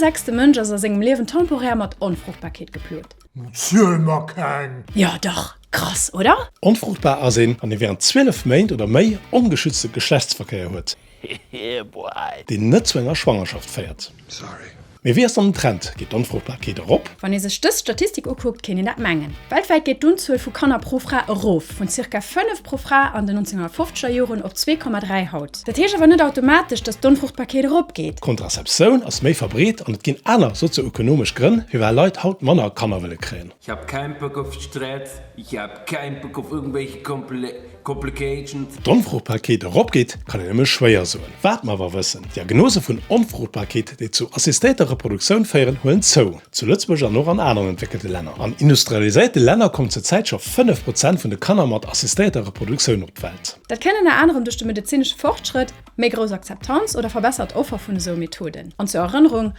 sechste Mënsch ass a sengem Liewen temporär mat Onfruchtbarkeet geplot. Ziel mer keng! Jo dach, krass, oder? Onfruchtbar ass een, wann ee wärend 12 Méint oder méi ongeschützte Geschlechtsverkéier huet, deen net zu enger Schwangerschaft féiert. Mee wéi ass dann den Trend? Geet d'Onfruchtbarkeet erop? Wann ee sech dës Statistik ukuckt, kéint een dat mengen. Weltwäit geet d'Unzuel vu Kanner pro Fra erof, vun zirka 5 pro Fra an den 1950er Joren op 2,3 haut. Dat heescht awer net automatesch, datt d'Onfruchtbarkeet eropgeet. D'Kontrazeptioun ass méi verbreet an et ginn aner sozioökonomesch Grënn, firwat Leit haut manner Kanner wëlle kréien. Ich hab kein Bock auf Stress, ich hab kein Bock auf irgendwelche Complications. D'Onfruchtbarkeet eropgeet, kann een nëmme schwéier soen. Wat mer awer wëssen, D'Diagnose vun Onfruchtbarkeet, déi zu assistéierter Reproduktioun féieren, huelen zou, zu Lëtzebuerg an och an aneren entwéckelte Länner. An industrialiséierte Länner kommen zur Zäit scho 5 Prozent vun de Kanner mat assistéierter Reproduktioun op d'Welt. Dat kënn ënner anerem duerch de medezinesche Fortschrëtt, méi grouss Akzeptanz oder verbessert Offer vun esou Methoden. An zur Erënnerung.